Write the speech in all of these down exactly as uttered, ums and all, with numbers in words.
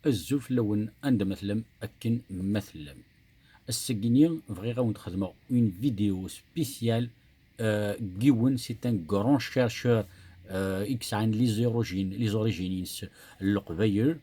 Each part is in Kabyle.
Azul fell-awen, anda ma tellam, akken ma tellam. Ass-agi-nni bɣiɣ ad wen-d-xedmeɣ une vidéo spéciale, euh, n yiwen, c'est un grand chercheur, euh, i yesɛan les origines, les origines-ines n Leqbayel.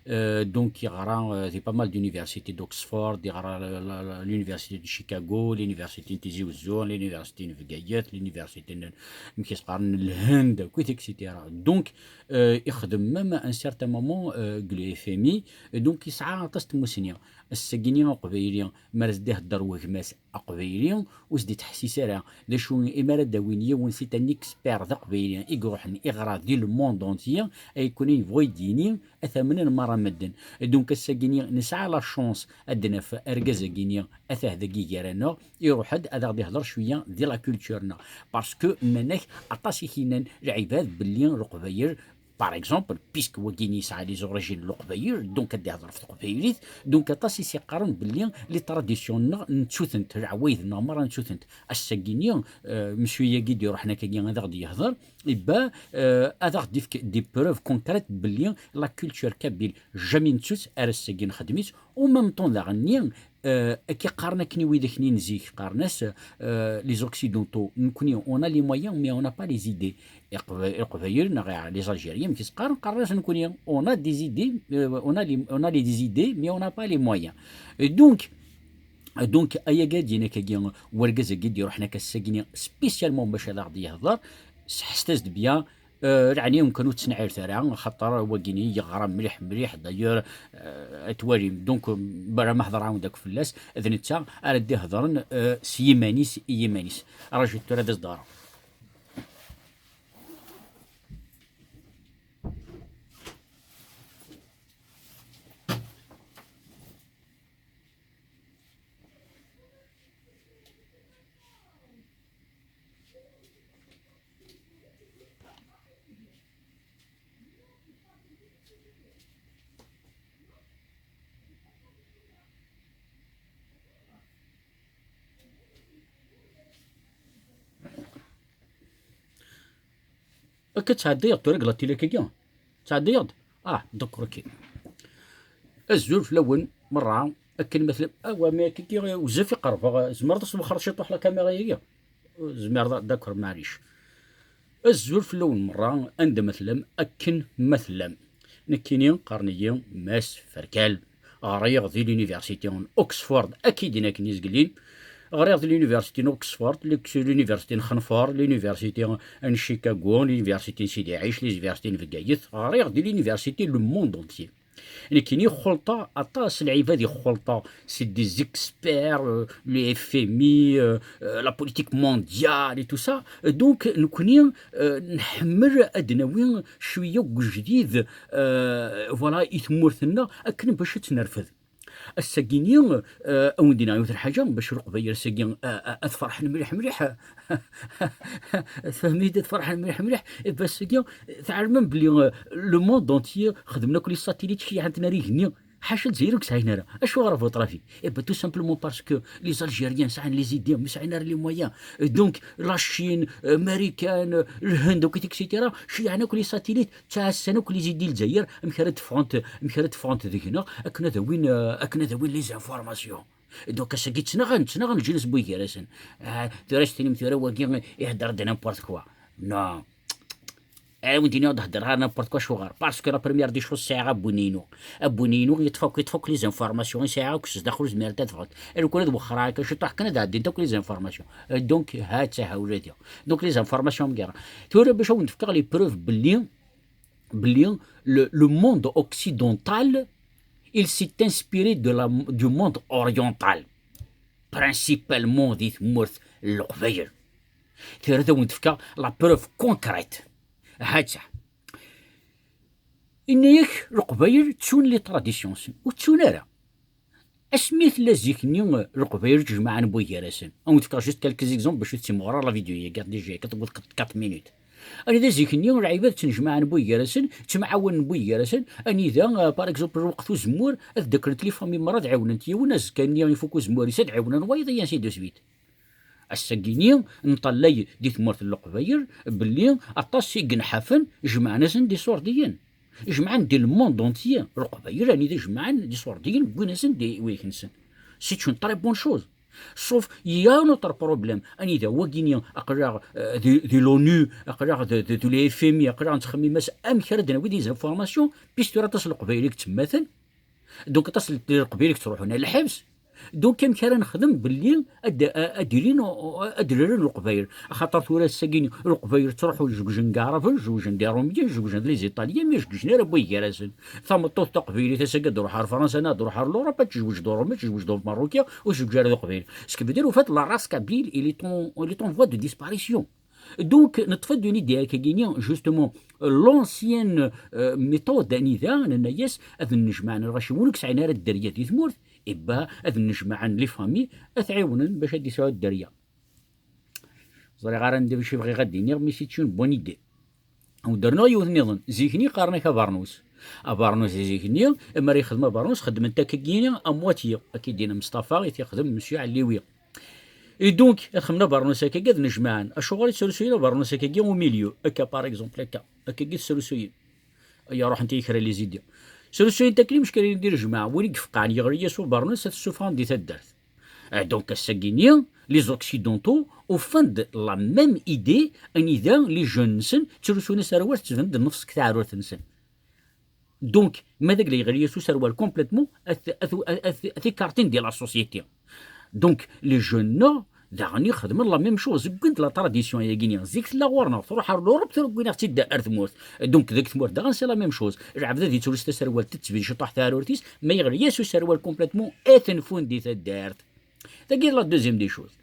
Euh, donc yeɣra, euh, di pas mal d'universités d'Oxford, yeɣra la, la, la, l'université de Chicago, l'université n Tizi Uzzu, l'université n Bgayet, l'université n, amek i s-qqaren, n Lhend, akk, et cetera. Donc, euh, ixdem même un certain moment, euh, deg le F M I, donc yesɛa aṭas n tmussni. Ass-agi-nni aqbayli, mi ara s-d-ihedder wegma-s aqbayli, ur s-d-ittḥessis ara. D acu, imi ara d-awin yiwen, c'est un expert d aqbayli i iruḥen iɣra di le monde entier, ay kun yebɣu ad d-yini, ad t-amnen merra medden. Donc ass-agi-nni nesɛa la chance ad d-naf argaz-agi-nni, atah dagi gar-aneɣ, iruḥ-d ad aɣ-d-ihder cwiya di la culture-nneɣ. Parce que nnan-ak aṭas i k-yennan lɛibad belli Leqbayel, par exemple, puisque wagini yesɛa les origines n Leqbayel, donc ad d-ihder ɣef teqbaylit, donc aṭas i s-iqqaren belli les traditions-nneɣ nettu-tent, leɛwayed-nneɣ merra nettu-tent. Ass-agi-nni, euh, monsieur-agi d-iruḥen akkagi ad aɣ-d-yehder, iba, euh, ad aɣ-d-ifk des preuves concrètes belli la culture kabyle jamais nettu-tt, ar ass-agi nxeddem-itt, au même temps daɣen-nni, euh, akka qqaren akken i widak-nni n zik, qqaren-as, euh, les occidentaux, nekkni, on a les moyens, mais on n'a pas les idées. Iqba-, Iqbayel neɣ les Algériens, amek i s-qqaren, qqaren-as nekkni, on a des idées, euh, on a les, on a les idées, mais on n'a pas les moyens. Et donc, donc, ayagi ad d-yini akkagi, wergaz-agi d-iruḥen akka ass-agi-nni spécialement bac ad aɣ-d-yehder, seḥset-as-d bien, euh, leɛni yumken ur ttsenɛiret ara, xaṭer wagini yeɣra mliḥ, mliḥ, d'ailleurs, euh, ad twalim. Donc, euh, bara ma hedreɣ-awen-d akk fell-as, d netta ara d-ihedren, euh, s yiman-is i yiman-is. Rajut tura ad as-d-ɣreɣ. Akka ttɛeddiyeḍ tura deg la télé-agi? Ttɛeddiyeḍ? Ah, d'accord, ok. Azul fell-awen merra, akken ma tellam. Awa, mi akka bezzaf i qerbeɣ, tzemreḍ ad twexxreḍ ciṭuḥ la caméra-agi? Zemreḍ, d'accord, maɛlic. Azul fell-awen merra, anda ma tellam, akken ma tellam. Nekkini qqaren-iyi Mass Ferkal. Ɣriɣ di l'université n Oxford, akk i d-nnan akken izgelin. Ɣriɣ di l'université n Oxford, l'université n Xenfer, l'université n Chicago, l'université n Sidi Ɛic, l'université n Bgayet. Ɣriɣ di l'université le monde entier. Nekkini xulṭeɣ aṭas lɛibad i xulṭeɣ, c'est des experts, euh, le F M I, euh, euh, la politique mondiale et tout ça. Donc, nekkni, euh, nḥemmel ad d-nawi cwiya n ujdid, euh, voilà, i tmurt-nneɣ, akken bac ad tt-nerfed. Ass-agi-nni, euh, ad wen-d-iniɣ yiwet n lḥaǧa, bac Leqbayel ass-agi, euh, euh, ad ferḥen mliḥ mliḥ. Tfehmem-iyi-d, ad ferḥen mliḥ mliḥ. Eh ben, ass-agi, tɛelmem belli, euh, le monde entier xedmen akk les satellites, ceyyɛen-ten ar igenni. Ḥaca Lezzayer ur yesɛin ara. Acuɣer, à votre avis? Eh ben, tout simplement parce que les Algériens sɛan les idées, mais sɛin ara les moyens. Euh, donc, la Chine, euh, Marikan, euh, Lhend, akk, et cetera, ceyyɛen akk les satellites, ttɛassan akk les idées n Lezzayer, amek ara d-ffɣent, amek ara d-ffɣent deg-neɣ, akken ad awin, euh, akken ad awin les informations. Donc, ass-agi ttnaɣen, ttnaɣen leǧnas n Buygarasen. Ah, tura ad s-tinim, tura wagi ihedder-d n'importe quoi. Non. Eh, wen-d-iniɣ ur d-heddreɣ ara n'importe quoi, acuɣer? Parce que la première des choses, sɛiɣ abuni-inu. Abuni-inu yeṭṭef akk, yeṭṭef akk les informations i sɛiɣ akk s zdaxel, ur zmirent ad ffɣent. Lukan ad wexxreɣ akka ciṭuḥ kan, ad ɛeddint akk les informations. Euh, donc, ha-tt-aha ula d ya. Donc, les informations mgara. Tura bac ad wen-d-fkeɣ les preuves belli, belli le, le monde occidental, il s'est inspiré de la, du monde oriental, principalement di tmurt n Leqbayel. Tura ad wen-d-fkeɣ la preuve concrète. Ha-tt-a. Inna-yak Leqbayel ttun les traditions-nsen. Ur ttun ara. Asmi tella zik-nni, Leqbayel ttjemɛen Buygarasen. Ad wen-d-fkeɣ juste quelques exemples bac ur tettimɣur ara la vidéo-yagi, déjà, quatre minutes. Anida zik-nni lɛibad ttnejmaɛen Buygarasen, ttemɛawanen Buygarasen, anida, euh, par exemple, lweqt uzemmur, ad d-akkrent les familles merra ad ɛiwnent yiwen, azekka-nni ifuk uzemmur-is ad ɛiwnen wayeḍ, et ainsi de suite. Ass-agi-nni, nṭallay di tmurt n Leqbayel belli aṭas i yenḥafen, jemɛen-asen-d iṣurdiyen. Jemɛen di le monde entier, Leqbayel anida jemɛen d iṣurdiyen, wwin-asen-d i wayek-nsen. C'est une très bonne chose. Sauf, il y a un autre problème. Anida wagini, aql-aɣ, euh, di, di l'ONU, aql-aɣ di, di, di le F M I, aql-aɣ nettxemmim-as amek ara d-nawi des informations, puisque tura aṭas n Leqbayel i yettemmaten. Donc aṭas n Leqbayel i yettruḥun ar lḥebs. Donc amek ara nexdem belli ad, ad ilin, ad d-rren Leqbayel? Axaṭer tura ass-agi Leqbayel ttruḥun, zewjen deg Iɛraben, zewjen d Iṛumyen, zewjen d les Italiens, mais ur zewjen ara n way gar-asen. Tameṭṭut taqbaylit ass-agi ad d-truḥ ar Fransa, neɣ ad d-truḥ ar l'Europe, ad tezweǧ d Uṛumi, ad tezweǧ d Umeṛṛuki, ur tezweǧ ara d Uqbayli. Ce qui veut dire, au fait, la race kabyle, il est en, il est en voie de disparition. Donc, neṭṭef-d une idée akkagini, justement, l'ancienne, euh, méthode, anida, nenna-yas, ad nnejmaɛen lɣaci, win ur yesɛin ara dderya di tmurt, ebba, ad nnejmaɛen les familles, ad t-ɛiwnen bac ad d-yesɛu dderya. Ẓriɣ ara anda bac i bɣiɣ ad d-iniɣ, mais c'est une bonne idée. Ad d-rnuɣ yiwet nniḍen, zikni qqaren-ak abernus. Abernus zikni, mi ara yexdem abernus, xeddmen-t akkagini à moitié, akka i d-yenna Meṣṭafa, i t-yexdem Monsieur Ɛelliwi. Et donc, ad xedmen abernus akkagi ad nnejmaɛen. Acuɣer i ttrusuyen abernus akkagi au milieu? Akka, par exemple, akka. Akkagi ttrusuyen. Ay ruḥent-iyi kra les idées. Ttrusuyen-t akken i meckalin di lejmaɛ. Win i ifeqqɛen yeɣli-yas ubernus ad t-ssufɣen di taddart. Ah, donc, ass-agi-ni, les occidentaux ufan-d la même idée, anida les jeunes-nsen ttrusun aserwal tettban-d nnefṣ deg teɛrurt-nsen. Donc, ma d agla yeɣli-yas userwal complètement, ad t-, ad t-, ad t-, ad t-ikartin di la société. Donc, les jeunes-nneɣ, daɣen i xedmen la même chose, wwin-d la tradition-agi-ni. Zik tella ɣur-neɣ, truḥ ar l'Europe, tura wwin-aɣ-tt-id ar tmurt. Donc, deg tmurt, daɣen, c'est la même chose. Lɛebd ad yettlus taserwalt, tettbin ciṭuḥ teɛrurt-is, ma yeɣli-yas userwal complètement, ad t-nfun di taddart. Tagi d la deuxième des choses.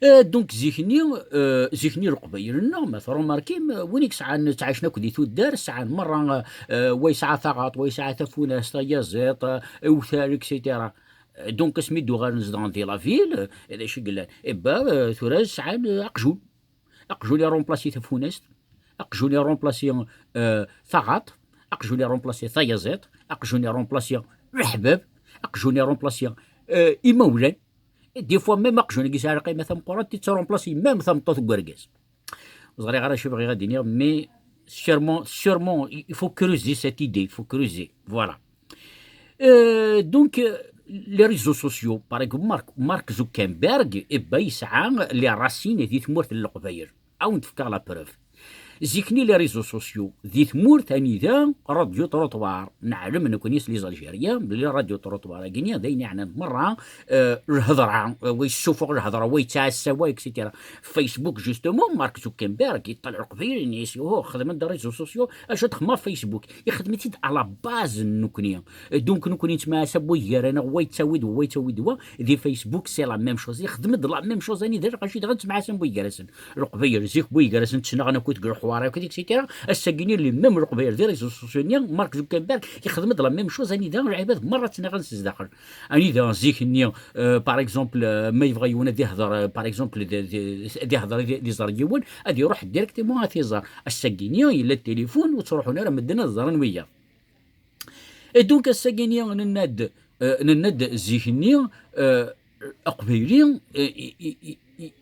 Euh, donc, zikni, euh, zikni Leqbayel-nneɣ, ma tṛumarkim, euh, win i yesɛan, ttɛicen akk di tuddar, sɛan merra, euh, wa yesɛa taɣaṭ, wa yesɛa tafunast, tayaziḍt, euh, awtal, et cetera. Euh, donc, asmi d-uɣalen zedɣen di la ville, euh, d acu i yellan? Eh ben, euh, tura sɛan, euh, aqjun. Aqjun iremplaci tafunast, aqjun iremplaci, euh, taɣaṭ, aqjun iremplaci tayaziḍt, aqjun iremplaci leḥbab, aqjun iremplaci, euh, imawlan. Et des fois, même aqjun-agi yesɛa lqima tameqqrant, yettremplaci même tameṭṭut n urgaz. Ur ẓriɣ ara acu bɣiɣ ad d-iniɣ, mais sûrement, sûrement, il faut creuser cette idée, il faut creuser. Voilà. Euh, donc, euh, les réseaux sociaux, par exemple, Mark, Mark Zuckerberg, eh ben, yesɛa les racines di tmurt n Leqbayel. Ad wen-d-fkeɣ la preuve. Zikni les réseaux sociaux, di tmurt anida Radio Trottoir, neɛlem nekni s les Algériens, belli Radio Trottoir-agi d ayen yeɛnan merra, euh, lhedra, euh, wa yessufuɣ lhedra, wa yettɛassa, wa, et cetera. Facebook, justement, Mark Zuckerberg, yeṭṭal Leqbayel, yenna-yas, oh, xedmen-d réseaux sociaux, acu ad xedmeɣ Facebook? Ixdem-it-id à la base n nekni. Donc, nekni nettemɛassa n way gar-aneɣ, wa yettawi-d wa, wa yettawi-d wa. Di Facebook, c'est la même chose. Ixdem-d la même chose anida lɣaci dɣa nettemɛassa n way gar-asen. Leqbayel, zik n way gar-asen ttnaɣen akkit deg leḥwar akkit, et cetera. Ass-agi-ni, les mêmes Leqbayel di réseaux sociaux-nni, Mark Zuckerberg, ixdem-d la même chose anida lɛibad merra ttnaɣen s zdaxel. Anida zik-nni, euh, par exemple, euh, ma yebɣa yiwen ad ihder, euh, par exemple, d, d, ad ihder, ad iẓer yiwen, ad iruḥ directement ad t-iẓer. Ass-agi-ni, yella téléphone, ur ttruḥun ara medden ad ẓren wiyaḍ. Et donc, ass-agi-ni, nenna-d, euh, nenna-d zik-nni, euh, aqbayli, euh, i, i, i, i,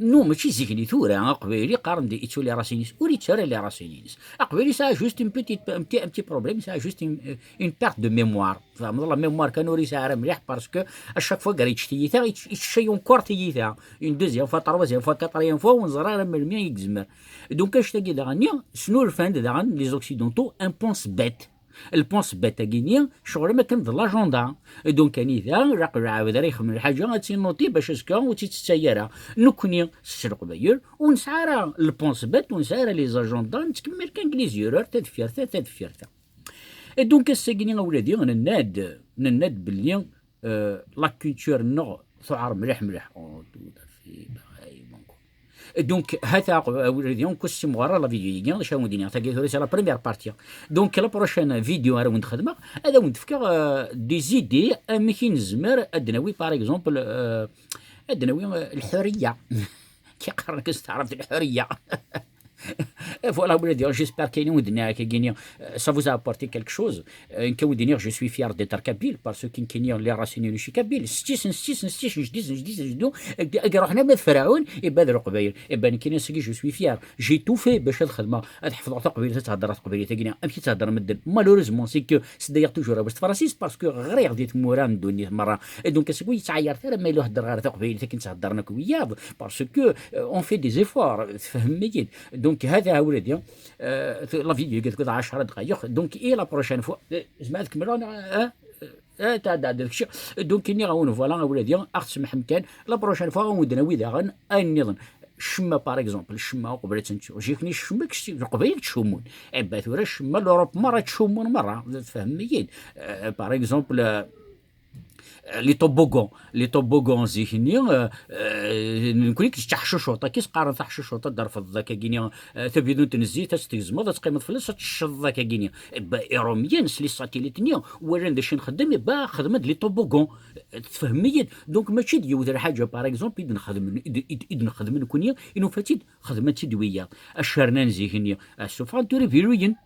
non, mačči zik-nni, tura, aqbayli qqaren-d yettu les racines-is, ur yettu ara les racines-ines. Aqbayli yesɛa juste une petite, un petit, un petit problème, yesɛa juste une, une perte de mémoire. Tfehmeḍ, la mémoire kan ur yesɛi ara mliḥ, parce que à chaque fois gar yečč tiyita, yečč, yeččay encore tiyita. Une deuxième fois, troisième fois, quatrième fois, ur neẓri ara melmi i yezmer. Donc, annect-agi daɣen, snulfan-d daɣen les occidentaux un pense-bête. Lpons bête-agi-ni, ccɣel am akken d l'agenda. Donc, anida, ilaq lɛebd ara yexdmen lḥaǧa, ad tt-innuti bac azekka ur tt-ittetta ara. Nekkni, s Leqbayel, ur nesɛi ara lpons bête, ur nesɛi ara les agendas, nettkemmil kan deg les erreurs, ta deffir ta, ta deffir ta. Et donc, ass-agi-ni, a wladi, nenna-d, nenna-d belli, euh, la culture-nneɣ tuɛer mliḥ, mliḥ. Oh, tout à fait, pareil, bon, quoi. Donc, hata, euh, a wladi, ur ssimuɣ ara la vidéo-agi, d acu ara wen-d-iniɣ, tagi tura, c'est la première partie. Donc, la prochaine vidéo ara wen-d-xedmeɣ, ad wen-d-fkeɣ, euh, des idées, amek i nezmer ad d-nawi, par exemple, euh, ad d-nawi, euh, lḥuriya. Ki qqaren-ak s taɛrabt lḥuriya. Voilà, ولادي, j'espère كاين ود ناك كاين, euh, ça vous a apporté quelque chose. Euh, كاين ود ناك, je suis fier d'être kabyle parce que كاين les racines, je suis kabyle. ستيس, ستيس, ستيس, ستيس, ستيس, ستيس, اكي رحنا ما فرعون يبان القبايل يبان كاين سكي, je suis fier, j'ai tout fait باش هاد الخدمه, هاد حفظوا تقبيل تتهضر تقبيل تاكينا امشي تهضر مدن. Malheureusement c'est que c'est d'ailleurs toujours باش تفرنسيس parce que غير غادي تمورا ندوني مره. Et donc سكو يتعير ترى ما يلو هضر غير تقبيل تاكين تهضرنا كوياض parce que, euh, on fait des efforts, تفهمني. Donc هذا هو الذي, آه، في لا فيديو قلت لك عشر دقائق. Donc اي لا بروشين فوا, آه، زعما تكمل انا, آه، آه، تاع داك الشيء. Donc كاين غاون فوالا اولادي, اخت سمح مكان لا بروشين فوا غاون دنا ويدا غن اين نظن. الشما باغ اكزومبل, الشما قبل تنتو جيكني الشما كشتي القبايل تشومون. اي با ثورا الشما لوروب مره تشومون مره, تفهميين. آه، باغ اكزومبل, آه، لي طوبوغون, لي طوبوغون زيكني, آه، آه، نكوني كي تحشوشوطه, كي تقارن تحشوشوطه دار فضه كاكيني, آه، تبيدون تنزيت تستيزمض تقيمض فلس تشض كاكيني. با ايروميين سلي ساتيليتني ولا ندير شي نخدم با خدمه لي طوبوغون, تفهميين. دونك ماشي ديوت الحاجه باغ اكزومبل اذ نخدم اذ نخدم نكوني انو فاتيد خدمه تدويه. الشرنان زيكني السفران توري فيروين.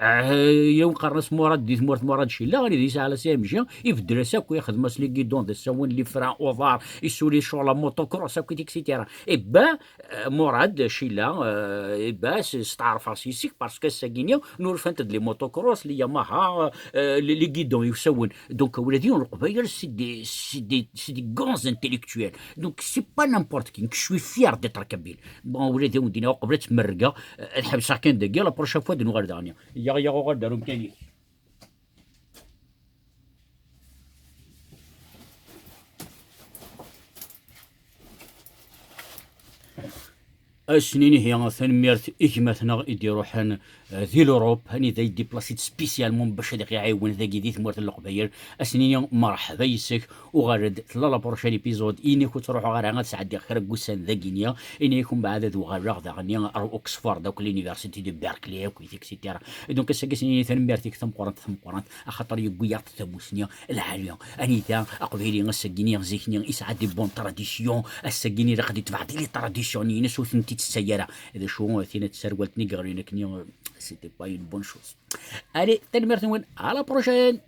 آه، يوم قرنس مراد دي ثمورت مراد شيلا غادي ديس على سي ام جي, يبدل ساكو يخدم اس لي كيدون دي ساون لي فران اوضار يسولي شغل موتو كروس اكو اكسيتيرا. اي با, آه، مراد شيلا, آه، اي با س-، ستعرف راسي سيك باسكو ساكينيا نور فانت دي لي موتو كروس لي ياماها, آه، لي لي كيدون يسون. دونك ولادي القبايل سي دي سي دي سي دي غونز انتيليكتويل. دونك سي با نامبورت كي, شوي فيار ديتر كابيل. بون ولادي ودينا قبلت مرقه, آه، الحبسه كان دقيقه لا بروشين فوا دنو غير دانيا. يا يا غوغا دارو مكاني. Ass-nni ihi, tanemmirt i gma-tneɣ i d-iruḥen, eh, di l'Europe, anida yeddiplasi-d spécialement bac ad aɣ-iɛiwen dagi di tmurt n Leqbayel. Ass-nni, merḥba yes-k, uɣal-d, tella la prochaine épisode, ini-k ur ttruḥuɣ ara ad sɛeddiɣ kra n wussan dagi-nni, ini-k umbeɛd ad uɣaleɣ daɣen ar Oxford akk l'université de Berkeley akk, et cetera. Donc ass-agi ass-nni tanemmirt-ik tameqqrant, tameqqrant, axaṭer yewwi-yaɣ-d tamusni lɛali. Anida aqbayli ass-agi-nni zik-nni yesɛa des bonnes traditions, ass-agi-nni ilaq ad itbeɛ di les traditions-nni-ines ur tent-ittessay ara. D acu, tin n tserwalt-nni yeɣlin akkenni, c'était pas une bonne chose. Allez, tanemmirt-nwen, à la prochaine.